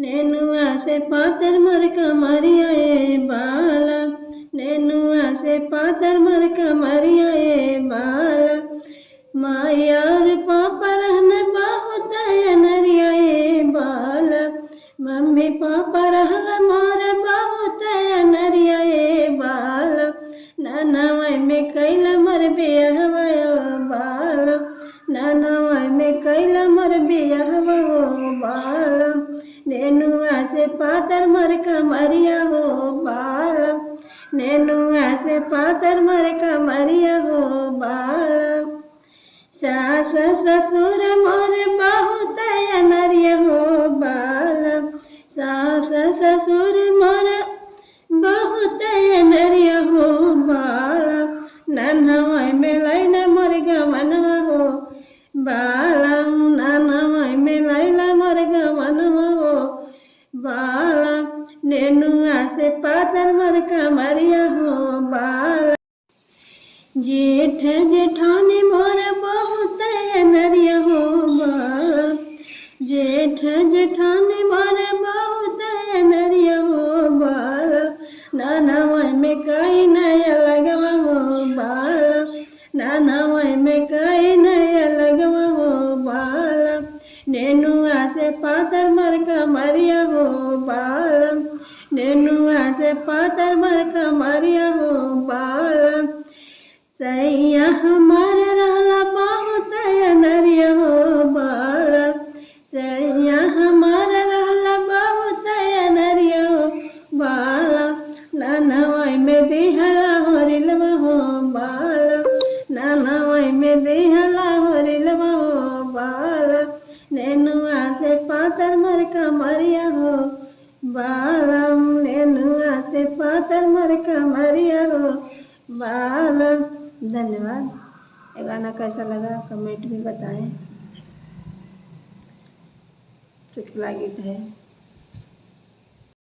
नेनुआ से पातर मोर कमरिया ए बाला, नेनुआ से पातर मोर कमरिया ए बाला। माया और पापा रहन बहुत अनरिया ए बाला, मम्मी पापा रहन मोर बहुत अनरिया ए बाला। नाना में कैला मोर बियाहवा बाला, नाना में कैला मोर बियाहवा बाला। नेनुआ से पातर मोर कमरिया हो बाला, नेनुआ से पातर मोर कमरिया हो बाला। सास ससुर मोर बहुत अनरिया हो बाला, सास ससुर मोर बहुत अनरिया हो बाला। नाना में लैला मोर गवनवा हो बाला, नाना में लैला मोर गवनवा हो बाला। नेनुआ से पातर मोर कमरिया हो बाला। जेठ जेठानी मोर बहुत अनरिया हो बाला, जेठ जेठानी मोर बहुत अनरिया हो बाला। नाना में कहीं नया लगवा हो बाला, नाना में कहीं नया लगवा हो बाला। नेनुआ से पातर मोर कमरिया हो बाला, नेनुआ से पातर मोर कमरिया हो बाला। सैया हमार रहला बहुत अनरिया हो बाला, सैया हमार रहला बहुत अनरिया हो बाला। नाना में दिहला हो रिलवा हो बाला, नाना में दिहला हो रिलवा हो बाला। नेनुआ से पातर मोर कमरिया हो बाला, नेनुआ से पातर मोर कमरिया हो बाला। धन्यवाद। ये गाना कैसा लगा कमेंट में बताएं। चुटकुला गीत है।